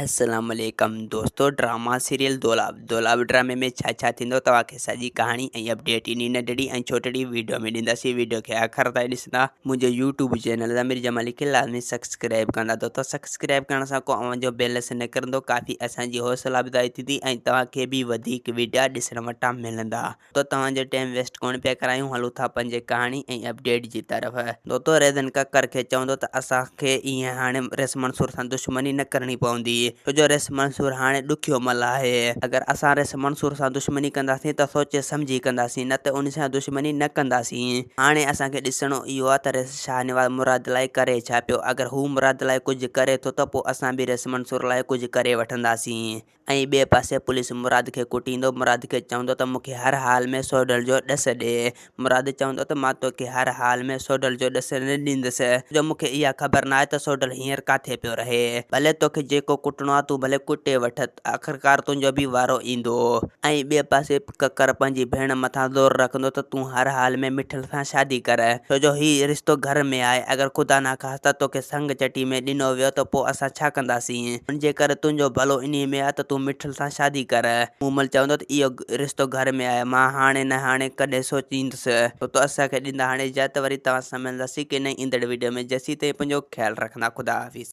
السلام عليڪم دوستو ڊراما سيريل دولاب دولاب ڊرامي ۾ ڇا ڇا ٿيندو توهان کي سڄي ڪهاڻي ۽ اپڊيٽ انهي ننڍڙي ۽ ڇوٽڙي ويڊيو ۾ ڏينداسين ويڊيو کي آخر تائين ڏسندا منهنجو يوٽيوب چينل ضمير جمالي کي لازمي سبسڪرائب ڪندا دوستو سبسڪرائب ڪرڻ سان ڪو اوهان جو بيلنس نه ڪرندو ڪافي اسان جي حوصلا افزائي ٿيندي ۽ توهان کي به وڌيڪ ويڊيا ڏسڻ وٽان ملندا. تو توهان جو ٽيم ويسٽ ڪونه پيا ڪرايون هلون ٿا پنهنجي ڪهاڻي ۽ اپڊيٽ جي طرف. دوتو ريزن ڪڪر کي چوندو ته اسان کي ايئن هاڻي ريس منصور سان دشمني نه ڪرڻي پوندي ڇو جو ريس منصور هاڻي ڏکيو مل آهي اگر اسان ريس منصور سان دشمني ڪنداسين ته سوچي سمجهي ڪنداسين نه ته ان سان دشمني نه ڪنداسين هاڻي اسان کي ڏسڻو اهو آهي ته ريس شاهنواز مراد لاء ڪري ڇا پيو اگر هو مراد لاء ڪجهه ڪري ٿو ته پوء اسان به ريس منصور لاء ڪجهه ڪري وٺنداسين. ۽ ٻئي پاسي پوليس مراد کي ڪٽيندو، مراد کي چوندو ته مون کي هر حال ۾ سوڍل جو ڏس ڏي. مراد چوندو ته مان توکي هر حال ۾ سوڍل جو ڏس نه ڏيندس، جو مون کي اها خبر ناهي ته سوڍل هينئر ڪاٿي پيو رهي. ڀلي توکي جيڪو ڪٽڻو آهي تون ڀلي ڪٽي وٺ، آخرڪار تنهنجو به وارو ايندو. ۽ ٻئي پاسي ڪڪر پنهنجي ڀيڻ مٿان زور رکندو ته تون هر حال ۾ مٺل سان شادي ڪر، ڇو جو هي رشتو گهر ۾ آهي، اگر خدا نخواسته توکي سڱ چٽي ۾ ڏنو ويو ته پوء اسان ڇا ڪنداسين؟ ان جي ڪري تنهنجو ڀلو انهيء ۾ آهي ته تون مٺل سان شادي ڪر. مومل چوندو ته اهو رشتو گهر ۾ آهي، مان هاڻي نه هاڻي ڪڏهن سوچيندس. تو اسان کي ڏيندا هاڻي اجازت وري توهان سان ملنداسين ڪنهن ايندڙ وڊيو ۾ جيسين تائين پنهنجو خيال رکندا خدا حافظ.